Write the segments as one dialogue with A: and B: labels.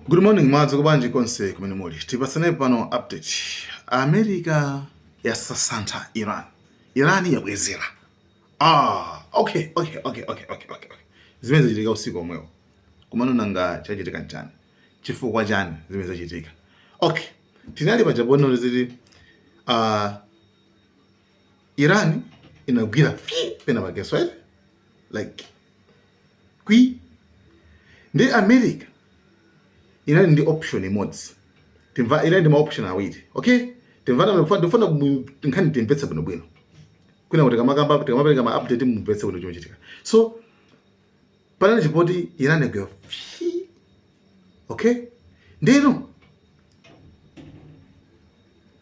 A: Good morning, madzuka bwanji konse kumene muli? Tipasane pano update. America yasasantha Iran, Iran yabwezera. Ah, okay. Zimene zachitika usiku omwewo, kumano nanga chachitika nchani? Chifukwa chani zimene zachitika? Okay, tinali pajapono ziti Iran inagwira pena pakeso, right? Like kwi ndi America inali ndi option imodzi, timva, inali ndi ma option awiri, okay? Timvana, ndifuna nkhani timvetse bwinobwino kwina kuti kamakamba, tikamapereka ma update, mumvetse bwino chimochitika. So panali chipoti Iran yagwira fi, okay? Ndino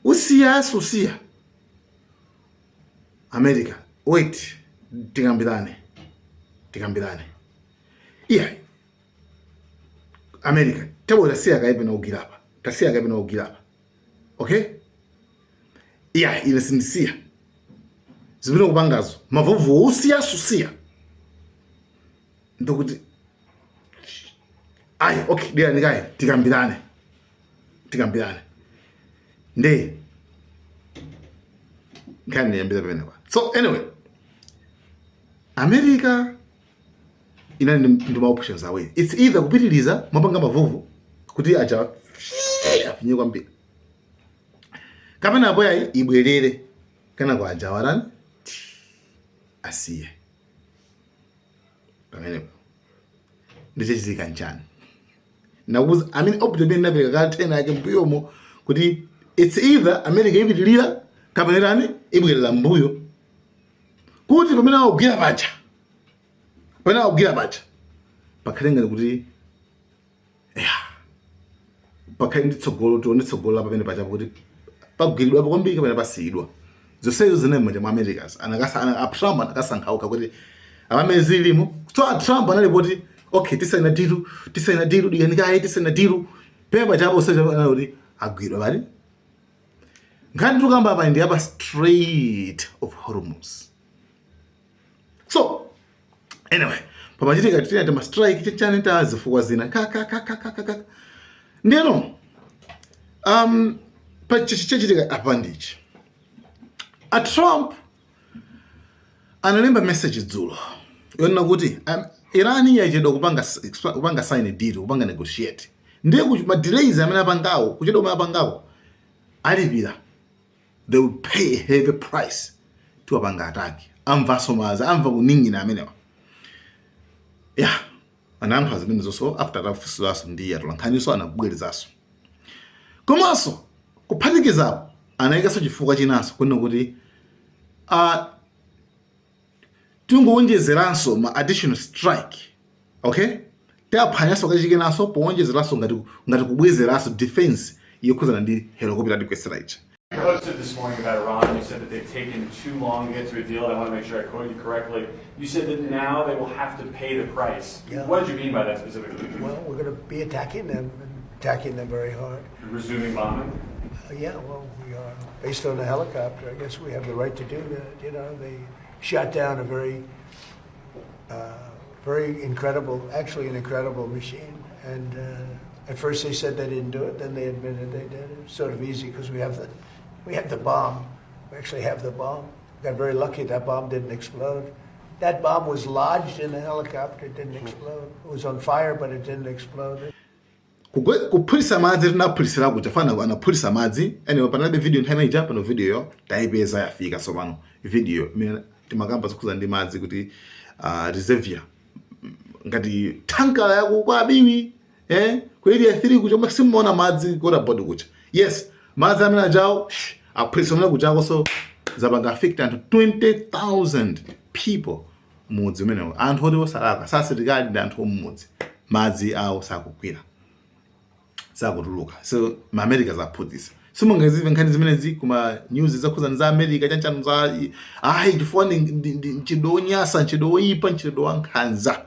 A: usiya susiya America, wait, tikambirane, tikambirane. Iya, America tabo tasiya kaipena kugirapa, tasiya kaipena kugirapa, okay? Iya, ine sindisiya zimene kupangazo mavuvu, usiya susiya, ndokuti ayi, okay, dira ndikayi, tikambirane, tikambirane. Nde nkhani ndiyambira pamenepa. So anyway, America inali ndi ma options awiri. It's either kupitiliza mapanga mavuvu kuti acha afinye kwambiri, kapena apo yayi ibwerere kana kwa aja warani asiye pamenepo. Ndichachitika nchani? Nakuza, I mean, update imene napereka kale tena yake mbuyomo kuti it's either America ipitilira kapena irani ibwerera mbuyo, kuti pamene akugwira paja, pamene akugwira paja pakhale ngati kuti ya pakhale ndi tsogolo, tione tsogolo la pamene pachapo kuti pagwiridwapo kwambiri kapena pasiyidwa. Zonsezo zinali m'manja mwa Americas. A Trump anakasankhauka kuti amene zilimo. So a Trump analipoti, okay, tisaina deal, tisaina deal, dikani kaye, tisaina deal. Pena pachapo anali kuti agwidwa pali nkhani tikamba apa ndi apa Strait of Hormuz. So anyway, pamachitika tinati ma strike chani ta zifukwa zina ka ka ka ka ka ka ka. Ndeno pachichitika apa ndichi: a Trump analemba message dzulo yonena kuti Iran yachedwa kupanga sign deal, kupanga negotiate, ndiye kuti ma delays amene apangawo, kuchedwa kumene apangawo, alipira, they will pay a heavy price. Tiwapanga attack, amvanso mazi, amva kuning'ina amenewa. Ya, anayankhula zimene zonso after atafusiranso ndi atolankhaniso, anabwerezanso. Komanso kuphatikizapo anayikanso chifukwa chinanso kunena kuti tingowonjezeranso ma additional strike, okay? Tiaphwanyanso kachikenanso powonjezeranso ngati kubwezeranso defense yokhuzana ndi helicopter atikwesera ija.
B: You posted this morning about Iran. You said that they've taken too long to get to a deal. I want to make sure I quote you correctly. You said that now they will have to pay the price.
C: Yeah.
B: What did you mean by that specifically?
C: Well, we're going to be attacking them and attacking them very hard.
B: Resuming bombing?
C: Yeah, well, we are. Based on the helicopter, I guess we have the right to do that. They shot down a very incredible, actually an incredible machine. And at first they said they didn't do it, then they admitted they did. It was sort of easy because we have the bomb. We actually have the bomb. Got very lucky that bomb didn't explode. That bomb was lodged in the helicopter. It didn't explode. It was on fire, but it didn't explode.
A: Kuphulitsa madzi tinaphulisira kuja fana anaphulitsa madzi. Anyway, panalibe video nthawi ija. Pano video yo tayipeza, yafika tsopano video imene timakamba zokhuza ndi madzi kuti reservoir ngati tankala yaku kwa Biwi, ku Area 3 kuja omwe simuona madzi kuota board kuja. Yes, madzi amene ajawo aphulitsa amene kujako, so zapanga affect anthu 20,000 people mudzi umenewo, anthu oti osalakwa, sasilikali, ndi anthu omudzi, madzi awo sakugwira, sakutuluka. So ma America zaphunzitsa, simungazive nkhani zimenezi kuma news zakhuza za America chanchano za ayi, chifukwa ndi mchitidwe wonyasa, mchitidwe woyipa, mchitidwe wa nkhanza,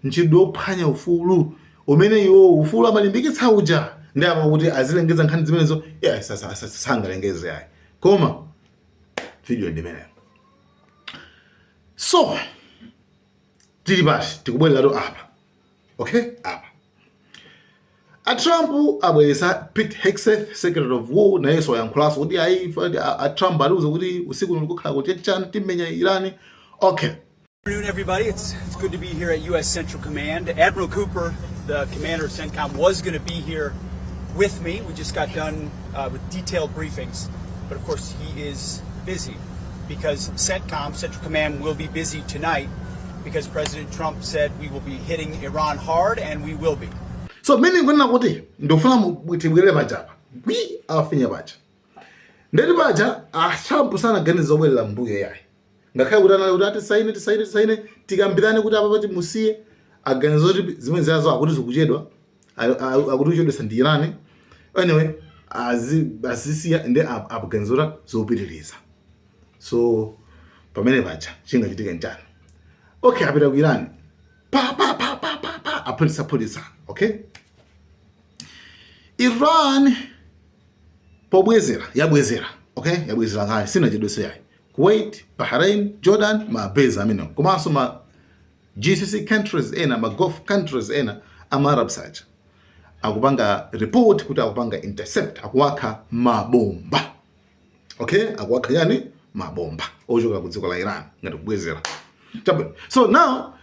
A: mchitidwe wophwanya ufulu umene iwo ufulu amalimbikitsa uja. Ndi apa kuti azilengeza nkhani zimenezo, yeah, sangalengeze ayi, koma video ndi imeneyo. So tili pati? Tikubwereratu apa, okay? Apa A Trump abweresa Pete Hegseth, Secretary of War, nayenso wayankhulanso kuti ayi, a Trump atiuza kuti usiku kukhala kuti chani, timenya Iran, okay.
D: Good afternoon, everybody. It's good to be here at U.S. Central Command. Admiral Cooper, the commander of CENTCOM, was going to be here with me. We just got done with detailed briefings. But of course, he is busy because CENTCOM, Central Command, will be busy tonight because President Trump said we will be hitting Iran hard, and we will be.
A: So meaning kunena kuti ndofuna tibwerere pachapa gwi awafinya pacha ndeti paja a Trump sanaganiza zobwerera mbuyo yayi, ngakhale kuti anali kuti atisaine, tisaine, tisaine, tikambirane kuti apa pati musiye. Aganiza kuti zimene zazo akuti zikuchedwa, akuti kuchedwesa ndi Iran. Anyway, azisiya ndi aganiza kuti zopitiriza. So pamene paja chingachitike nchani? Okay, apita ku Iran, pa pa pa pa pa pa, aphulitsa phulitsa. Okay, Iran pobwezera yabwezera. Okay, yabwezera kale, sinachedwese yayi. Kuwait, Bahrain, Jordan, ma base amenewo, komanso ma GCC countries ena, ma Gulf countries ena ama Arab saja akupanga report kuti akupanga intercept, akuwakha mabomba. Okay, akuwakha yani? Mabomba ochoka ku dziko la Iran ngati kubwezera. Chabwino. So now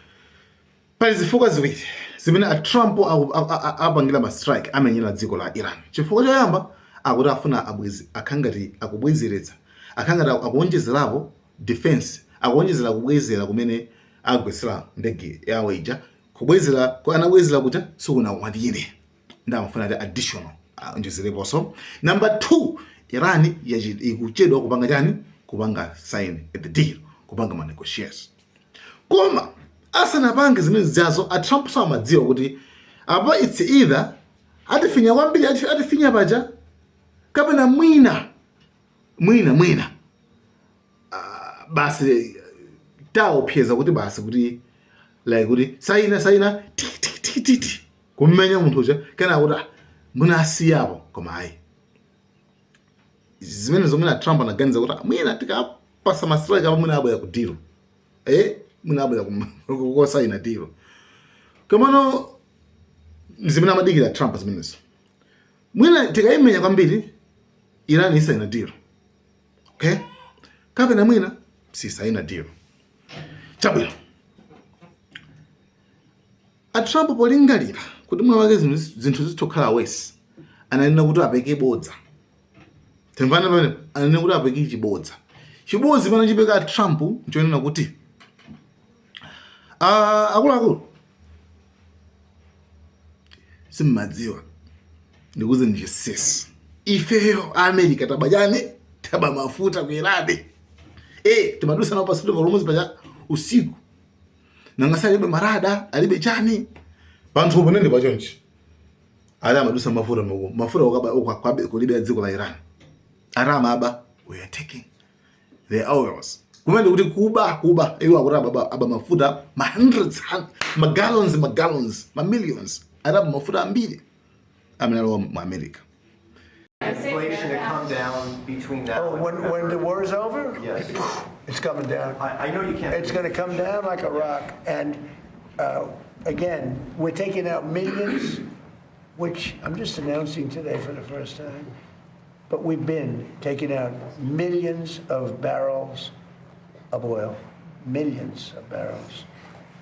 A: pali zifukwa ziwiri zimene a Trump apangira ma strike, amenyera dziko la Iran. Chifukwa choyamba, akuti afuna abwezi, akhangati akubwezeretsa, akhangati akuonjezerapo defense, akuonjezera kubwezera kumene agwetsera ndege yawo ija. Kubwezera anabwezera kuja sikunakwanire, ndi amafuna ati additional aonjezereponso. Number 2, Iran ikuchedwa kupanga chani? Kupanga sign the deal, kupanga ma negotiations. Koma asanapange zimene zijazo, a Trump samadziwa kuti apa it's either atifinya kwambiri, atifinya paja, kapena mwina mwina mwina basi taopseza kuti basi kuti like kuti saina saina, ti ti ti ti ti, kummenya munthu uja, kena kuti mwina asiyapo. Koma ayi, zimene zomwe Trump anaganiza kuti mwina tikapasa ma strike apa, mwina abwera ku deal, mwina abwera kusaina deal. Komano zimene amadikira Trump zimenezo, mwina tikayimenya kwambiri Iran isaina deal, okay, kapena mwina sisaina deal. Chabwino, a Trump polingalira kuti mwa wake zinthu zitokhala worse, ananena kuti apeke bodza. Timvana pamene ananena kuti apeke chibodza. Chibodza pano chipeka a Trump nchonena kuti akuluakulu, simmadziwa, ndikuze ndichisisi, ifeyo America taba chani? Taba mafuta ku Iran. Timadusa nawo pa Strait of Hormuz pacha usiku, nanga alibe ma radar, alibe chani, panthu ponene pachonchi ali amadusa mafuta moko, mafuta ukaba kulibe dziko la Iran ati amaba. We are taking the oils kumene kuti kuba kuba, iwo akuti aba mafuta ma hundreds, ma gallons, ma gallons, ma millions, ati aba mafuta ambiri amene alowa mu America.
E: Inflation to come down between now
C: Oh,
E: and
C: when the war is over?
E: Yes.
C: It's coming down.
E: I know you can't.
C: It's going to come down like a rock. And again, we're taking out millions, which I'm just announcing today for the first time. But we've been taking out millions of barrels of oil, millions of barrels.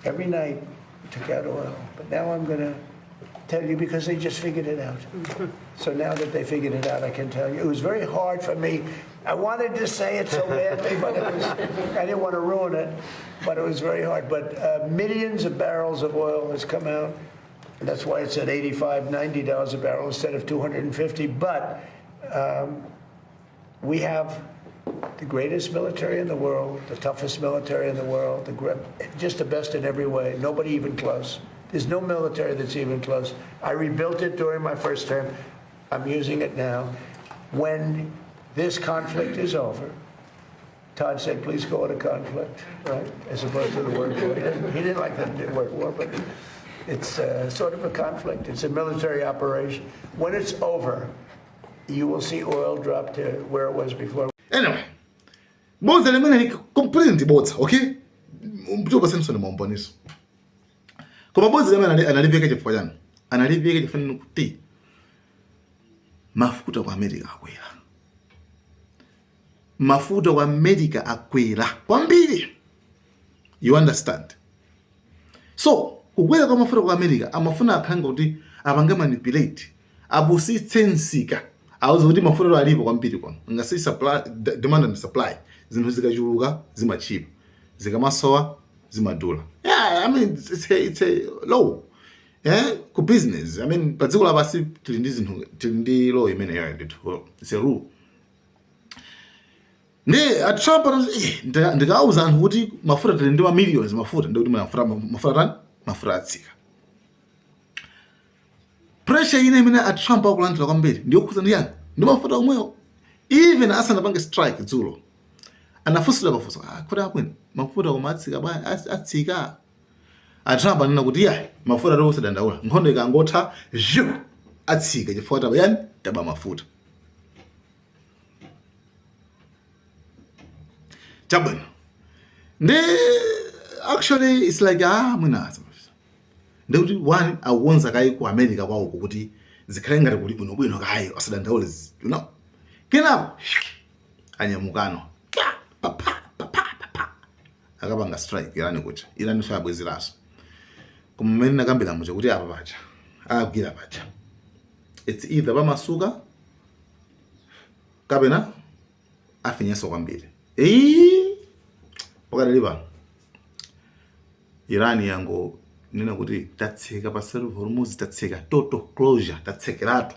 C: Every night we took out oil. But now I'm going to tell you because they just figured it out. So now that they figured it out, I can tell you. It was very hard for me. I wanted to say it so badly, but I didn't want to ruin it, but it was very hard. But millions of barrels of oil has come out. And that's why it's at 85, $90 a barrel instead of 250. But we have the greatest military in the world, the toughest military in the world, just the best in every way. Nobody even close. There's no military that's even close. I rebuilt it during my first term. I'm using it now. When this conflict is over, Todd said, please call it a conflict, right? As opposed to the word war. He didn't like the word war, but it's sort of a conflict. It's a military operation. When it's over, you will see oil drop to where it was before.
A: Anyway, bodza limene li completely ndi bodza, okay, mchopasa ni maumboniso. Koma bodza limene analipeka chifukwa chani? Analipeka chifukwa kuti Mafuta ku America akwera, mafuta ku America akwera kwambiri, you understand? So kukwera kwa mafuta ku America, amafuna akhale kuti apange manipulate, apusitse msika, auze kuti mafuta alipo kwambiri kono ngasi supply, demand and supply. Zinthu zikachuluka zimachipa, zikamasowa zimadula. Yeah, I mean, it's a law, eh, ku business. I mean, pa dziko lapansi tili ndi zinthu, tili ndi law imeneyo ndithu, it's a rule. Ndi a Trump anati, eh, ndikauza anthu kuti mafuta tili ndi ma millions mafuta, ndikuti mafuta tani, mafuta atsika. Pressure ine imene a Trump akulandira kwambiri ndiyokhuza ndi yani? Ndi mafuta omwewo. Even asanapange strike dzulo, anafunsidwa pafunso, ah, kuti abwino mafuta koma atsika bwana, atsika. A Trump anena kuti yayi, mafuta tokusadandaula, nkhondo ikangotha zhu atsika, chifukwa taba yani, taba mafuta. Chabwino, ndi actually it's like, ah, mwina ndikuti one akukonza kayi ku America kwawoko kuti zikhale ngati kuli bwinobwino kayi, asadandaule, kenako anyamukano pa pa pa pa pa pa, akapanga strike Iran kucha. Iran so abwezeraso. Koma mmene nakambira muja kuti apa paja agwira paja, it's either pamasuka kapena afinyenso kwambiri. Eyi, pakadali pano Iran yangonena kuti tatseka pa Strait of Hormuz, tatseka, total closure, tatsekeratu,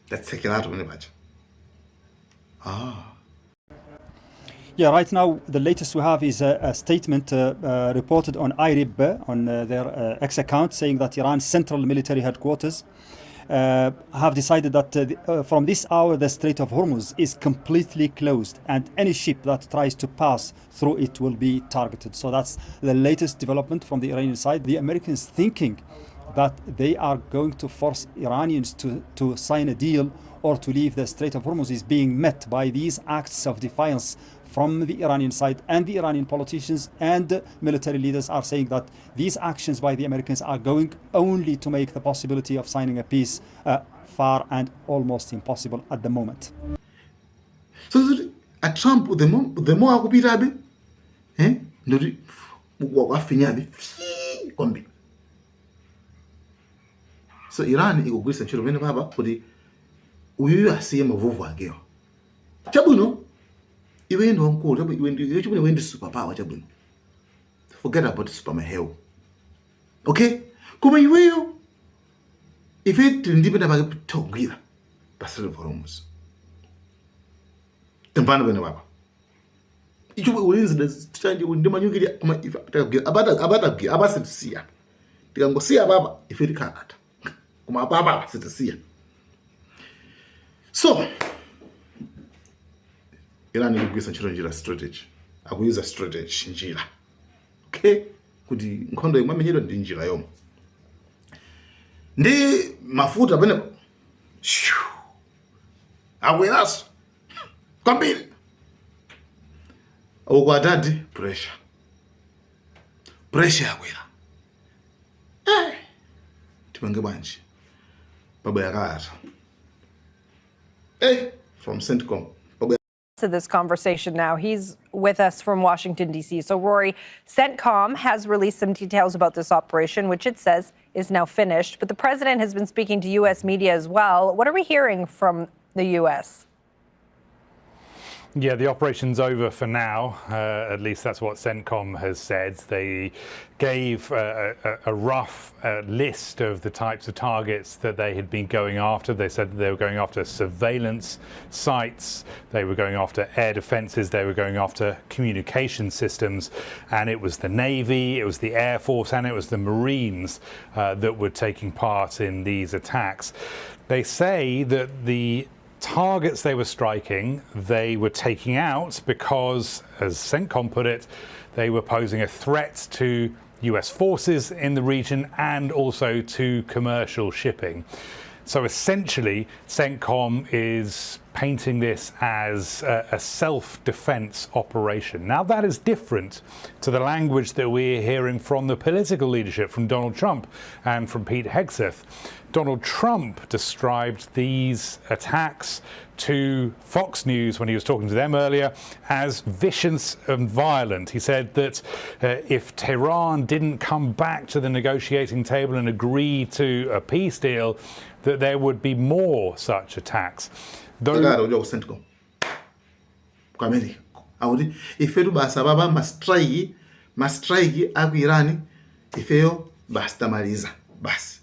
A: tatsekeratu pamene paja, ah.
F: Yeah, right now the latest we have is a statement reported on IRIB on their X account saying that Iran's central military headquarters have decided that from this hour the Strait of Hormuz is completely closed and any ship that tries to pass through it will be targeted. So that's the latest development from the Iranian side. The Americans thinking that they are going to force Iranians to sign a deal or to leave the Strait of Hormuz is being met by these acts of defiance from the Iranian side, and the Iranian politicians and military leaders are saying that these actions by the Americans are going only to make the possibility of signing a peace far and almost impossible at the moment.
A: So zoti a Trump, the more akupitabe, eh, ndoti wafinyabe kwambiri. So Iran ikugwiritsa ntchito pamene papa kuti uyuyu asiye mavuvu akewo. Chabwino, iwe ndi wamkulu, chabwino, iwe ndi iwe, chabwino, iwe ndi superpower, chabwino, forget about super maheu, okay? Koma iweyo, ife tili ndi pena pake togwira pa Strait of Hormuz, timvana pene papa. Icho ulinzi tanje ndi manyukiliya, koma ife takagwira apata, apatagwira apa sitisiya. Tikangosiya apapa ife tikhala, koma apapa sitisiya. So Iran ikugwiritsa ntchito njira, strategy, akuyuza strategy, njira, okay, kuti nkhondo imwe amenyedwa ndi njira yomwe ndi mafuta pene shoo, akweranso kwambiri uko. Atati pressure yakwera, eh, tipange bwanji? Pabwera kalata, eh, from CENTCOM pabwera
G: To this conversation now. He's with us from Washington, D.C. So, Rory, CENTCOM has released some details about this operation, which it says is now finished. But the president has been speaking to U.S. media as well. What are we hearing from the U.S.?
H: Yeah, the operation's over for now. At least that's what CENTCOM has said. They gave a rough list of the types of targets that they had been going after. They said that they were going after surveillance sites, they were going after air defenses, they were going after communication systems, and it was the Navy, it was the Air Force, and it was the Marines that were taking part in these attacks. They say that the targets they were striking, they were taking out because, as CENTCOM put it, they were posing a threat to US forces in the region and also to commercial shipping. So essentially, CENTCOM is painting this as a self-defense operation. Now, that is different to the language that we're hearing from the political leadership, from Donald Trump and from Pete Hegseth. Donald Trump described these attacks to Fox News when he was talking to them earlier as vicious and violent. He said that if Tehran didn't come back to the negotiating table and agree to a peace deal, that there would be more such attacks. Though
A: Takati kuja ku CENTCOM ku America akuti ifetu basi apapa ma strike aku Iran, ifeyo basi tamaliza basi.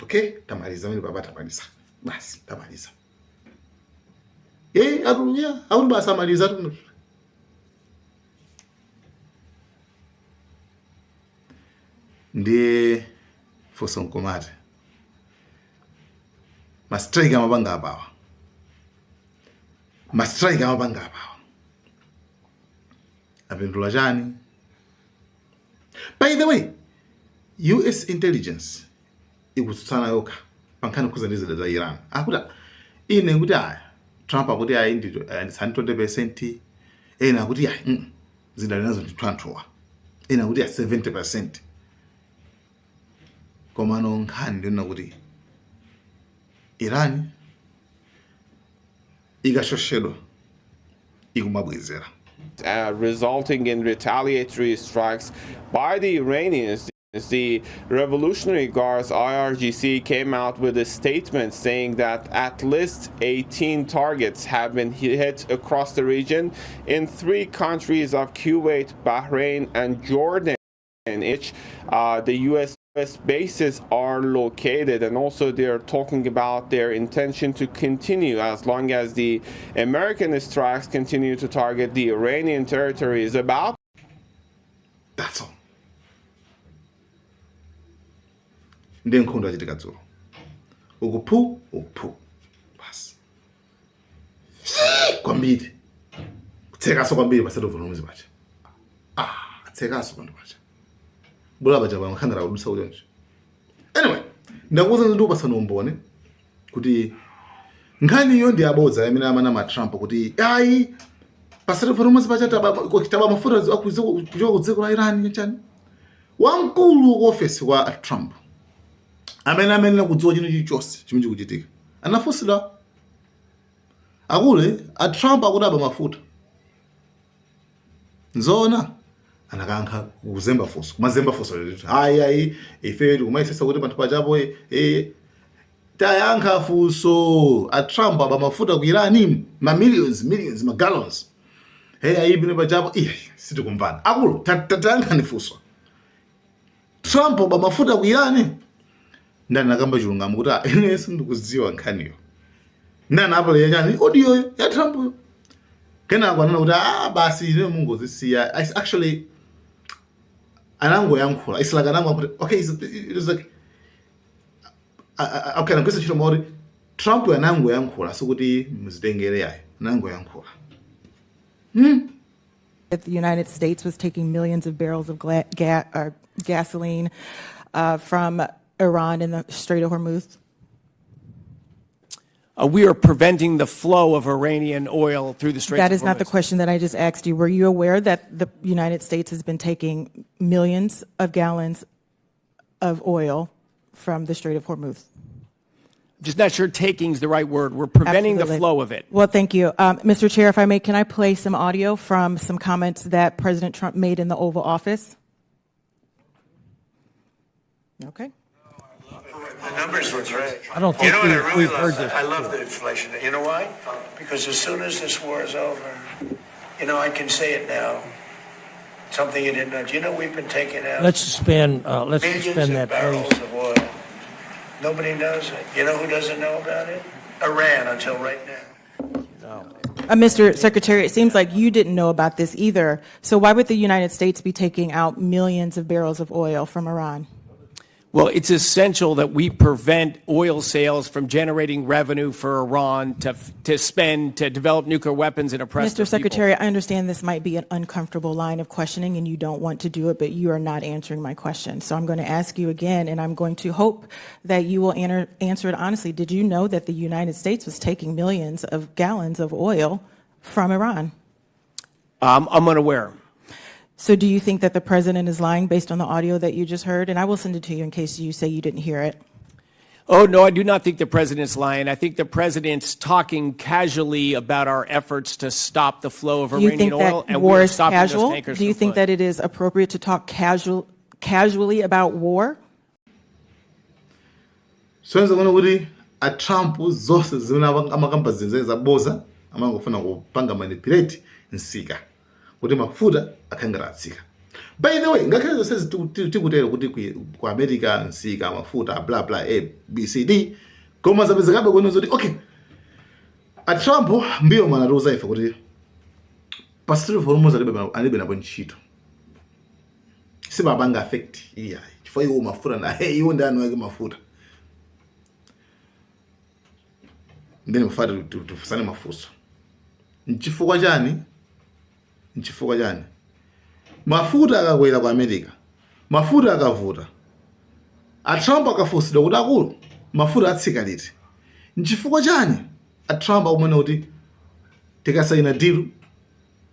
A: Okay, tamaliza mene papa, tamaliza basi, tamaliza. Atunya akuti basi amaliza tu. Ndiye funso nkumati, ma strike amapanga apawa, ma strike amapanga apawa apindula chani? By the way, US intelligence ikutsutsana yokha pa nkhani khuza ndi zida za Iran. Akuti ine kuti aya Trump akuti ayi ndi 20%, ena akuti ayi zida linazo ndi 20, ena akuti ya 70%. Komano nkhani ndiyona kuti Iran ikashoshedwa ikumabwezera.
I: Resulting in retaliatory strikes by the Iranians. The Revolutionary Guards, IRGC, came out with a statement saying that at least 18 targets have been hit across the region in three countries of Kuwait, Bahrain, and Jordan, in which the U.S. bases are located. And also they're talking about their intention to continue as long as the American strikes continue to target the Iranian territories. About
A: That's all. Ndiye nkhondo achitika dzulo, ukuphu ukuphu basi kwambiri, kutsekaso kwambiri pa Strait of Hormuz pacha. Ah, atsekaso panthu pacha, bula pacha pamakhandala kudusa kuchoncho. Anyway, ndakuwuza, ndikupasani umboni kuti nkhaniyo ndi abodza amene amanama Trump kuti ayi, pa Strait of Hormuz pacha taba mafuta kuchoka ku dziko la Iran chani. Wamkulu ku ofesi wa Trump amene kudziwa chinthu chilichonse chimene chikuchitika anafunsidwa, akule a Trump akuti aba mafuta, nzoona? Anakankha kuzemba funso, kumazemba funso lero. Ayi, ayi, ife tikumayesesa kuti panthu pachapo tayankha funso, a Trump aba mafuta ku Iran, ma millions millions ma gallons. Hey, ayi, pino pachapo iye sitikumvana. Akulu, tayankhani funso, Trump aba mafuta ku Iran? Ndani akamba chilungamo kuti, "Ah, ine sindikudziwa nkhaniyo"? Ndani apale chani audio ya Trump? Kenako anena kuti, ah, basi, ine mungozisiya. It's actually anangoyankhula, it's like anangoyankhula, okay, it was like okay, anagwisa ntchito mawu kuti Trump anangoyankhula, sikuti muzitengere yayo, anangoyankhula.
J: That the United States was taking millions of barrels of gasoline from Iran in the Strait of Hormuz?
K: We are preventing the flow of Iranian oil through the Strait
J: That
K: of
J: is not the
K: Hormuz.
J: Question that I just asked you. Were you aware that the United States has been taking millions of gallons of oil from the Strait of Hormuz?
K: Just not sure taking is the right word. We're preventing the
J: Absolutely.
K: Flow of it.
J: Well, thank you. Mr. Chair, if I may, can I play some audio from some comments that President Trump made in the Oval Office? Okay.
C: The numbers were great.
L: I don't
C: You
L: think
C: know what I really
L: we've
C: love?
L: heard this
C: I love the inflation. You know why? Because as soon as this war is over, I can say it now. Something you didn't know. Do you know we've been taking out
L: Let's
C: millions
L: suspend
C: of
L: that,
C: barrels
L: please.
C: Of oil? Nobody knows it. You know who doesn't know about it? Iran until right now.
J: Mr. Secretary, it seems like you didn't know about this either. So why would the United States be taking out millions of barrels of oil from Iran?
K: Well, it's essential that we prevent oil sales from generating revenue for Iran to spend to develop nuclear weapons and oppress
J: Mr.
K: their people.
J: Secretary, I understand this might be an uncomfortable line of questioning and you don't want to do it, but you are not answering my question. So I'm going to ask you again, and I'm going to hope that you will answer it honestly. Did you know that the United States was taking millions of gallons of oil from Iran?
K: I'm unaware.
J: So do you think that the president is lying based on the audio that you just heard? And I will send it to you in case you say you didn't hear it.
K: Oh, no, I do not think the president's lying. I think the president's talking casually about our efforts to stop the flow of
J: Do you
K: Iranian
J: think
K: oil,
J: that
K: and
J: war
K: we are
J: is
K: stopping those
J: casual?
K: tankers
J: Do you
K: from
J: think
K: flowing.
J: that it is appropriate to talk casually about war?
A: Soneza kuona kuti a Trump zonse zimene amakamba zinthu zaboza, amangofuna kupanga manipulate msika kuti mafuta akhale ngati atsika. By the way, ngakhale zonse tikutero kuti ku America msika mafuta bla bla a b c d, koma zapezekabe kuona zoti okay, a Trump mbiyo manatiuza ife kuti pa Strait of Hormuz alibe napo ntchito, sipapanga affect iyayi, chifukwa iwo mafuta na iwo ndi anu ake mafuta. Ndeni mufati tifusane mafunso: nchifukwa chani, nchifukwa chani mafuta akakwera ku America, mafuta akavuta, a Trump akafunsidwa kuti akulu, mafuta atsika liti, nchifukwa chani a Trump akumene kuti tikasayina deal,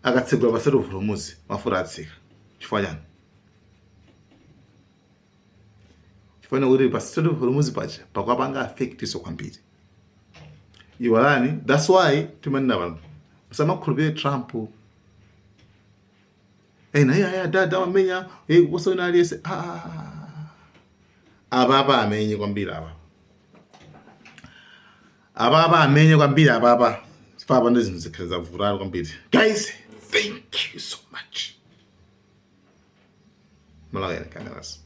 A: akatsegula pa Strait of Hormuz, mafuta atsika? Chifukwa chani? Chifukwa kuti pa Strait of Hormuz paja pakuapanga affect so kwambiri. Iwalani, that's why timanena pano, musamakhulupirire Trump. Ena iye aya dada amamenya kuposa wina aliyense. Ah, apapa amenye kwambiri apa, apapa amenye kwambiri apapa papa, ndi zinthu zikhale zavutali kwambiri. Guys, thank you so much. Malawi Cameras.